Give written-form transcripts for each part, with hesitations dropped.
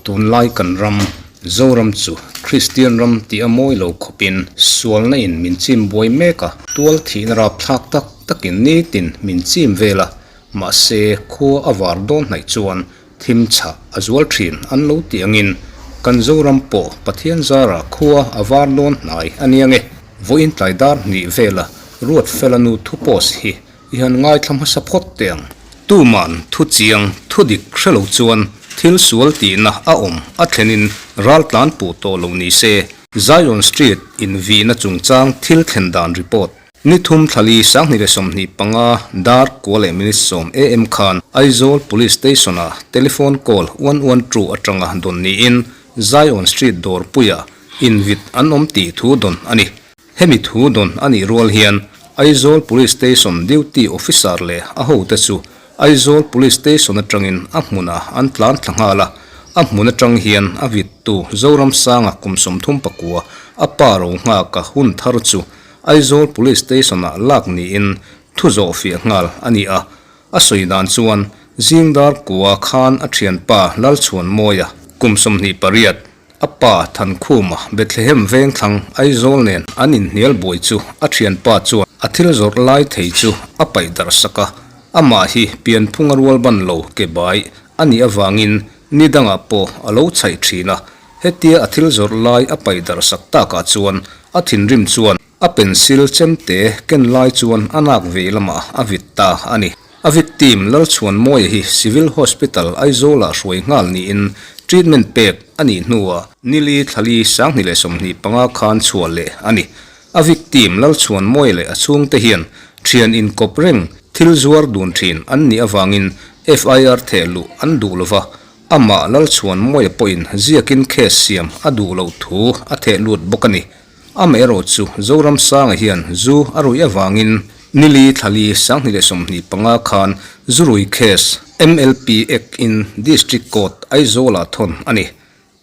Tunlai kan ram, Zoram chu Kristian ram tih a mawi lo khawpin sualna in min chim buai mek a, tual thihna rapthlak tak takin nitin min chim vel a, mahse khua a var dawn hnaih chuan thim chhah a zual thin an lo tih angin kan Zoram pawh Pathian zarah khua a var dawn hnai a nia nge. Vawiin tlai dar hnih vela Ruatfela nu thu post hi I han ngaithla hmasa phawt teh ang. Tuman thu chiang, thu dik hre lo chuan thil sual tihna a awm a thlenin ral tlan puh tawh lo ni se. Zion Street invihna chungchang thil thlen dan report. Ni thum thlali 2025 dar kua leh minute sawm am khan Aizawl Police Station-ah telephone call one one two atanga dawn niin Zion Street dawrpuiah invit an awm tih thu dawn a ni. Hemi thu dawn a nih rual hian Aizawl Police Station Duty Officer leh a hote chu Aizawl Police Station atangin a hmunah an tlan thla nghal a, a hmun atang hian a vittu Zoramsanga kum 39 a pa ro nghaka hun thar chu Aizawl Police Station-ah lak niin thu zawh fiah nghal a ni a. A sawi dan chuan zingdar kua khan a thianpa Lalchhuanmawia kum 28, A pa Thankhuma Bethlehem vengthlang Aizawl nen an inhnial buai chu a thianpa chuan a thil zawrh lai thei chu a paih darh sak a, amah hi pianphunga rual ban lo ke bai a nih avangin ni dangah pawh a lo chhaih thin a, hetia a thil zawrh lai a paih darh sak takah chuan a thinrim chuan A pencil chemte ken lai chuan a nak vei lamah a vit ta a ni. A victim Lalchhuanmawia hi Civil Hospital Aizawlah hruai nghal niin treatment pek a nih hnuah nili thlali 2025 khan chhuah leh a ni. A victim Lalchhuanmawia leh a chhungte hian thian inkawp reng thil zuar dun thin an nih avangin FIR theh luh an duh lova, amah Lalchhuanmawia pawhin ziakin case siam a duh loh thu a theh lut bawk a ni. Amaherawh chu Zoramsanga hian zu a ruih avangin nili thlali 2025 khan zu rui case MLP Act in District Court Aizawlah thawn a ni.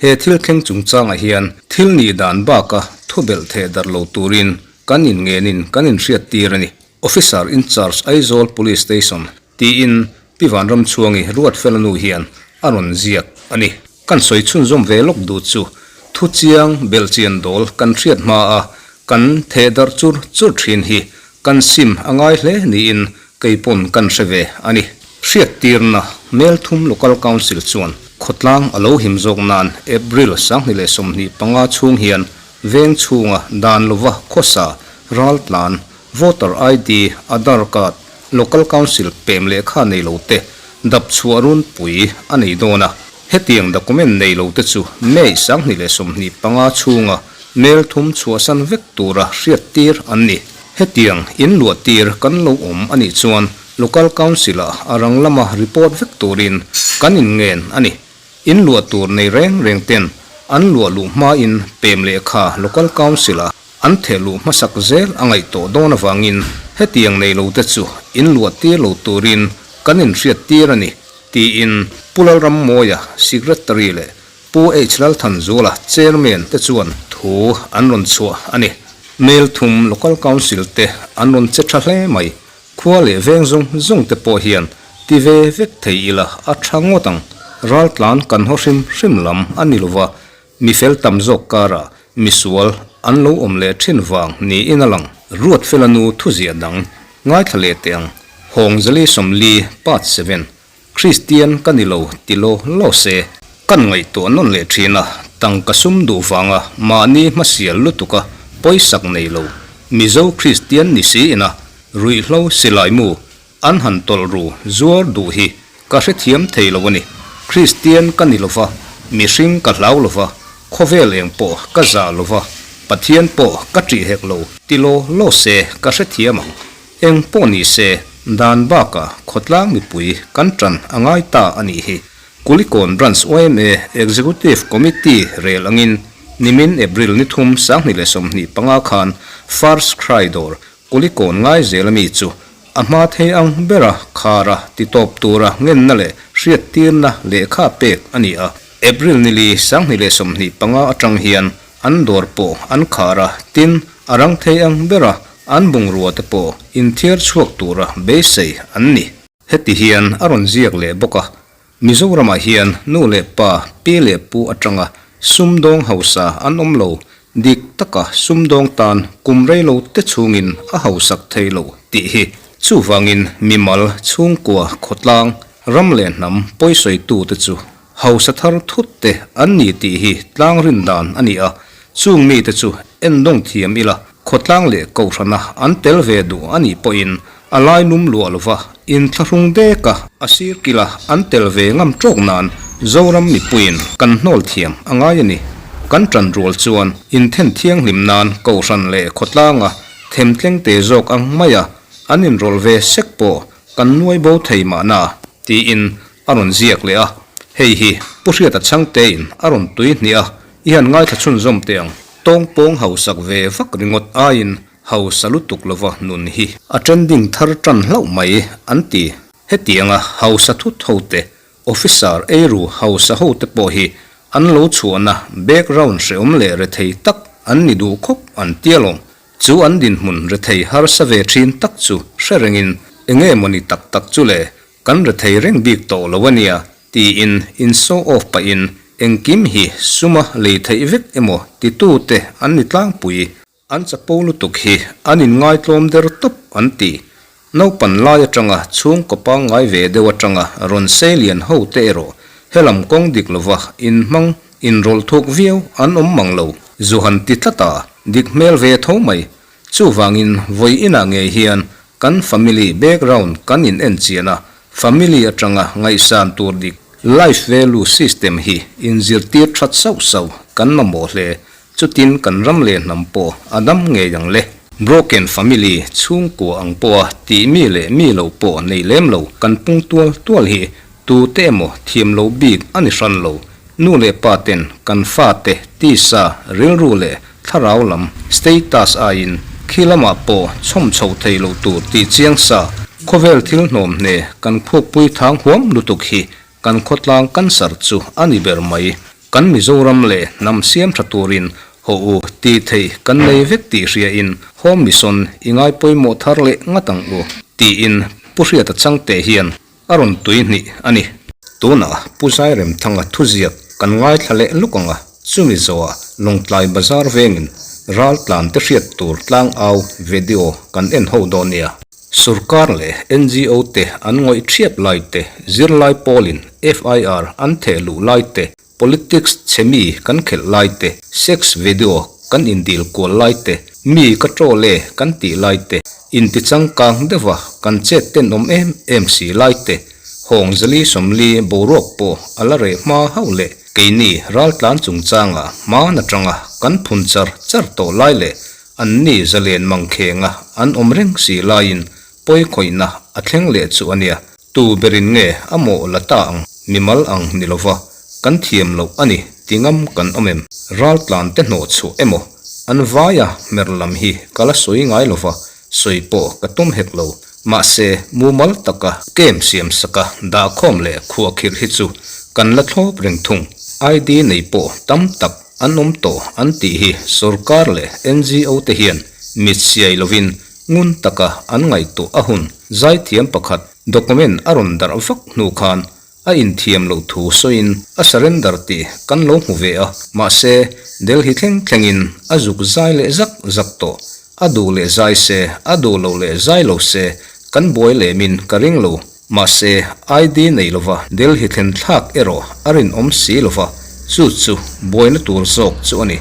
He thil thleng chungchangah hian thil nih dan baka thu belh theh darh lo turin kan inngenin kan inhriattir a ni. Officer in charge Aizawl Police Station tiin Pi Vanramchhuangi Ruatfela nu hian a rawn ziak a ni. Kan sawi chhunzawm ve lawk duh chu thu chiang belhchian dawl kan hriat hma a kan theh darh chur chur thin hi kan sim a ngai hle niin kei pawn kan hre ve a ni. Hriattirna Melthum Local Council chuan khawtlang a lo him zawk nan April 2025 chhung hian veng chhunga dan lova khawsa raltlan Voter ID, Aadhaar Card, Local Council pem lehkha nei lo te dap chhuah runpui a nei dawn a. Hetiang document nei lo te chu May 2025 chhunga mail thum chhuahsan vek tura hriattir an ni. Hetiang in luahtir kan lo awm a nih chuan Local Council-ah a rang lama report vek turin kan inngen a ni. In luah tur nei reng reng ten an luah luh hmain pem lehkha Local Council-ah An theh luh hmasak zel a ngaih tawh dawn avangin hetiang nei lo te chu in luah tir lo turin kan inhriat tir a ni, tiin Pu Lalrammawia, Secretary leh Pu H Lalthanzuala, Chairman te chuan thu an rawn chhuah a ni. Mail thum Local Council te an rawn che tha hle mai. Khua leh veng zawng zawng te pawh hian ti ve vek thei ila a tha ngawt ang. Raltlan kan haw hrim hrim lam a ni lova, Mi fel tam zawk karah misual an lo awm leh thin vang niin a lang. Ruatfela nu thuziah dang ngaithla leh teh ang, Hawngzali 40 Part 7, Kristian ka ni lo ti law law se. Kan ngaihtuah nawn leh thin a, tangka sum duh vanga mahni hmasial lutuka pawisak nei lo Mizo Kristian ni siin a ruihhlo silai mu An han tawlh ru zuar duh hi ka hrethiam thei lo a ni. Kristian ka ni lova, mihring ka hlau lova, khawvel eng pawh ka zah lova, Pathian pawh ka ṭih hek lo ti law law se ka hrethiam ang. Eng pawh ni se, dan bakah khawtlang mipui kan ṭan a ngai ta a nih hi. Kulikawn Branch yma Executive Committee rel angin nimin April ni thum 2025 khan First Cry dawr Kulikawn ngai zel ami chu a hma thei ang bera khara ti tawp tura ngenna leh hriattirna lehkha pek a ni a. April nili 2025 atang hian an dawr pawh an khar a, tin a rang thei ang bera An bungrua te pawh inthiar chhuak tura beisei an ni. Heti hian a rawn ziak leh bawk a, Mizoramah hian nu leh pa, pi leh pu atanga sumdawng hausa an awm lo, dik taka sumdawng tan kum rei lo te chhungin a hausak thei lo tih hi. Chuvangin mimal, chhungkua, khawtlang, ram leh hnam pawisawitute chu hausa thar thut te an ni tih hi tlang rin dan a ni a, chung mite chu endawng thiam ila khawtlang leh kohhrana an tel ve duh a nih pawhin a lai lum luah lova inthlahrung dek a, a sir kila an tel ve ngam tawk nan Zoram mipuiin kan hnawl thiam a ngai a ni. Kan tan rual chuan inthen thianghlim nan kohhran leh khawtlanga themtlengte zawk ang maia an inrawlh ve sek pawh kan nuai bo thei mahna tiin a rawn ziak leh a, hei hi Pu Hriata Chhangtein a rawn tui hnih a, i han ngaithla chhunzawm teh ang. Tawngpawng hausak ve vak ringawt aiin hausa lutuk lova nun hi a trending thar tan hlauh mai an ti. Hetianga hausa thut hote, officer eiru hausa hote pawh hi an lo chhuahna background hreawm leh rethei tak an ni duh khawp an ti alawm. Chu an dinhmun rethei harsa ve thin tak chu hre rengin enge mawni tak tak chu le Kan rethei reng bik tawh lo a nia, tiin in show off pahin engkim hi suma lei theih vek emaw titute an ni tlangpui. An chapo lutuk hi an inngaitlawm der tawp an ti. Naupan lai atanga chhungkaw pangngai ve deuh atanga rawn sei lian ho te erawh helam kawng dik lova inhmang inrawlh thuk viau an awm mang lo. Zu han ti tlat a, dik hmel ve tho mai. Chuvangin vawi inah ngei hian Kan family background kan in en chian a, family atanga ngaihsan tur dik life value system hi in zirtir that sauh sauh kan mamawh hle, chutin kan ram leh hnam pawh a dam ngei ang le. Broken family chhungkua ang pawha tih mi leh mi lo pawh nei lem lo kan pung tual tual hi Tute emaw thiam lo bik a ni hran lo. Nu leh pa ten kan fate tisa, rilru leh thlarau lam status aiin khi lamah pawh chhawm chhoh thei lo tur tih chiang sa khawvel thil hnawm hne kan khukpui thang huam lutuk hi kan khawtlang cancer chu a ni ber mai. Kan Mizoram leh hnam siam tha turin haw u tih theih kan nei vek tih hriain Home Mission i ngai pawimawh thar leh ngat ang u tiin Pu Hriata Changte hian A rawn tui hnih a ni. Tunah Pu Zairemthanga thuziak kan ngaithla leh luk ang a, chumi zawhah Lawngtlai Bazar vengin raltlan te hriat tur tlangau video kan en ho dawn nia. Sorkar leh NGO te an ngawih thiap lai te, zirlai pawlin FIR an theh luh lai te, Politics chhe mi kan khelh lai te, sex video kan indil kual lai te, mi ka troll e kan tih lai te, inti changkang deuha kan chet tenawm em em si lai te, hawng zali sawmli boruak pawh a la reh hma hauh leh keini raltlan chungchanga hman atanga kan phun char char tawh lai leh anni zalen mangkhenga an awm reng si laiin pawi khawihna a thleng leh chu a nia. Tu berin nge a mawh la ta ang, mimal ang ni lova, kan thiam loh a ni ti ngam kan awm em? Raltlan te hnawh chhuah emaw an vaia hmer lam hi ka la sawi ngai lova, sawi pawh ka tum hek lo. Mahse, mumal taka camp siam saka dahkhawm leh khuahkhirh hi chu kan la thlawp reng thung. ID nei pawh tam tak an awm tawh an tih hi sorkar leh NGO te hian mit siai lovin Ngun taka an ngaihtuah a hun zaithiam pakhat document a rawn darh vak hnu khan a inthiam loh thu sawiin a surrender tih kan lo hmu ve a, mahse Delhi thleng thlengin a zuk zai leh zak zak tawh. A duh leh zai se, a duh loh leh zai lo se kan buai lemin ka ring lo. Mahse ID nei lova Delhi thlen thlak erawh a rinawm si lova, chu chu buaina tur zawk chu a ni.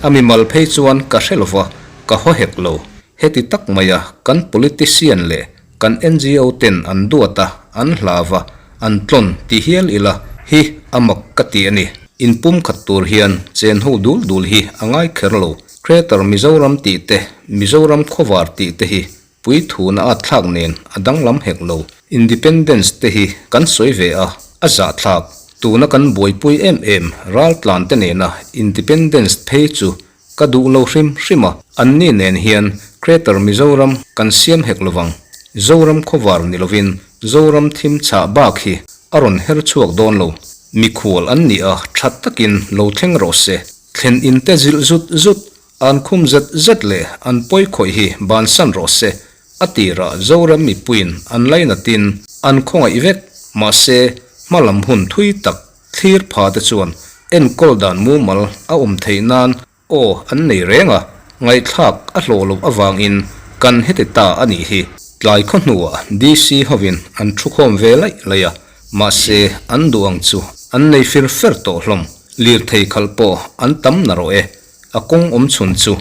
A mimal phei chuan ka hre lova, ka haw hek lo. Heti tak maia kan politician leh kan NGO ten an duat a, an hlav a, an tlawn ti hial ila hi a mak ka ti a ni. Inpum khat tur hian chen ho dul dul hi a ngai kher lo. Greater Mizoram tih te, Mizoram khawvar tih te hi puithuna at thlak nen a danglam hek lo. Independence te hi kan sawi ve a, a zahthlak. Tuna kan buaipui em em raltlan te nena Independence phei chu Ka duh lo hrim hrim a, anni nen hian Greater Mizoram kan siam hek lovang. Zoram khawvar ni lovin Zoram thim chhah bak hi a rawn her chhuak dawn lo. Mikhual an ni a, tha takin lo thleng rawh se. Thlen in te zilh zut zut. An khum zet zet leh an pawi khawih hi bansan rawh se, a tirah Zoram mipuiin an lainatin an khawngaih vek, mahse hma lam hun thui tak thlir pha te chuan enkawl dan mumal a awm theih nan aw an nei reng a, ngaihthlak a hlawh loh avangin kan heti ta a nih hi. Tlai khaw hnuah DC hovin an thukhawm ve laih laih a, mahse an duh ang chu an nei fir fer tawh hlawm, lirthei khalh pawh an tam narawh e. A kawng awm chhun chu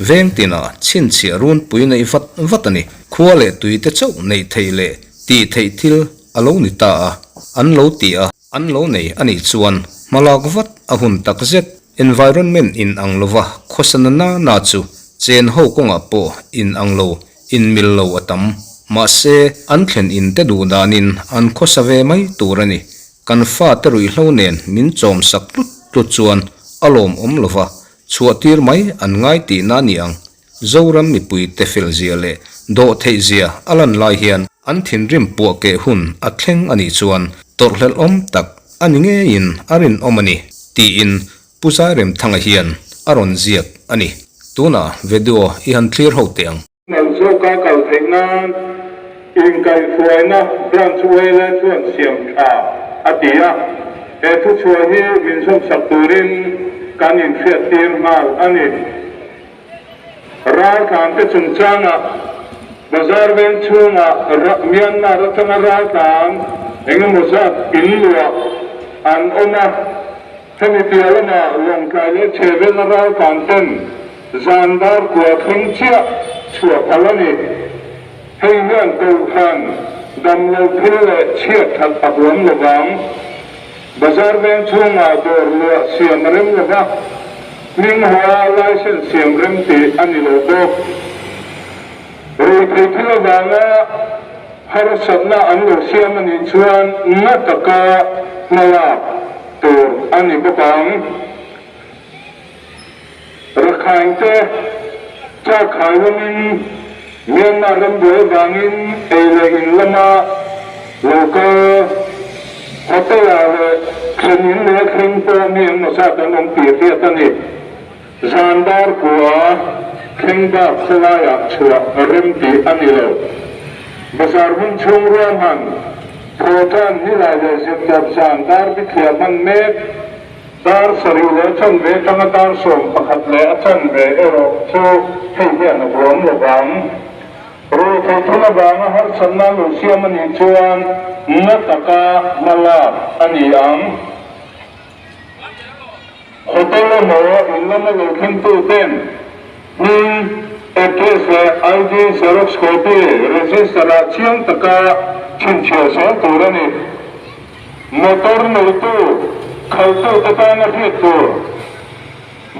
veng tinah chhinchhiah runpui neih vat vat a ni. Khua leh tui te chauh neih theih leh tih theih thil a lo ni ta a, an lo ti a. An lo nei a nih chuan hmalak vat a hun tak zet. Environment in ang lova khawsa na na na chu chen ho kawngah pawh in ang lo, in mil lo a tam. Mahse, an thlen in te duh danin an khawsa ve mai tur a ni. Kan fate ruihhlo nen min chawm sak tlut tlut chuan a lawmawm lova, chhuah tir mai an ngai tihna a ni ang. Zoram mipuite felzia leh dawhtheihzia a lan lai hian an thinrim puah keh hun a thleng a nih chuan tawrhhlelhawm tak a ni ngeiin a rinawm a ni, tiin Pu Zairemthanga hian a rawn ziak a ni. Tunah video i han thlir ho teh ang. Nalh zawka kal theih nan inkaihhruaina Branch Wele chuan siam tha a ti a, he thuchhuah hi min zawmsak turin kan inhriattir nghal a ni. Raltlante chungchangah Bazar veng chhungah Myanmar atanga raltlan engemaw zat inluah an awm a, hemi piah lamah Lawngtlai leh Chhehvela raltlan ten zan dar kua thleng chiah chhuah phal a ni. Hei hian Kohhran damlo thil leh chhiat that a huam lovang. Bazar veng chhungah dawr luah siam a rem lo va, hming hawa license siam rem tih a ni lo bawk. Ruihtheih thil avanga harsatna an lo siam a nih chuan na taka hmalak tur a ni bawk ang. Rakhine te Chakhai lamin Myanmar ram buai avangin ei leh in lama lo kal hotel ah leh thlen in leh thleng pawh mi engmaw zat an awm tih hriat a ni. Zan dar kua thleng bak khawlaiah chhuah rem tih a ni lo. Bazar hun chhung ruahman Thawhtan nilai leh zirtawp zan dar bithliah hman mek. Dar sarih leh a chanve atanga dar 11 leh a chanve erawh chu hei hian a huam lo vang. Ruihtheih thil avanga harsatna lo siam a nih chuan na taka hma lak a ni ang. Hotel emaw in lama lo thlengtu ten hming, address leh ID xerox copy register-ah chiang taka chhinchhiah zel tur a ni. Motor neitu, khalhtute tana hriat tur,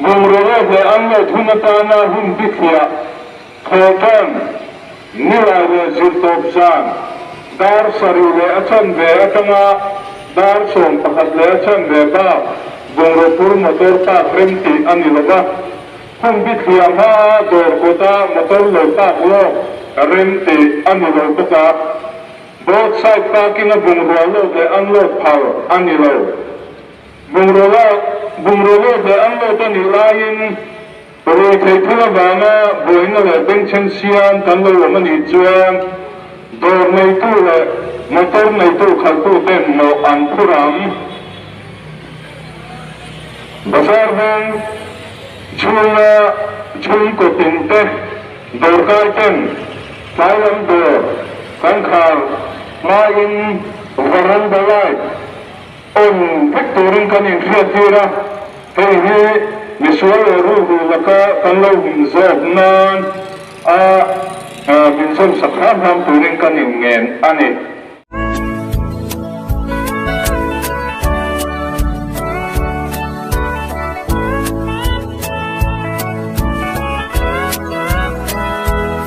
bungraw lawk leh unload hun atana hun bithliah, thawhtan, nilai leh zirtawp zan, dar sarih leh a chanve atanga dar 11 leh a chanve bak bungraw phur motor park rem tih a ni lo va, hun bithliah hmaa dawr kawta motor lo park lawk rem tih a ni lo bawk a. Road side parking a bungrua load leh unload phal a ni lo. Bungrua lak, bungrua load leh unload a nih laiin ruihtheih thil avanga buaina leh bengchheng siam kan lo awm a nih chuan dawr neitu leh motor neitu khalhtu ten mawh an phur ang. Bazar veng chhunga chhungkaw tin te Dawrkai ten tlai lam dawr kan khar hmain veranda light on vek turin kan inhriattir a, hei hi misual leh rulru laka kan lo hum zawk nan a min zawmsak hram hram turin kan inngen a ni.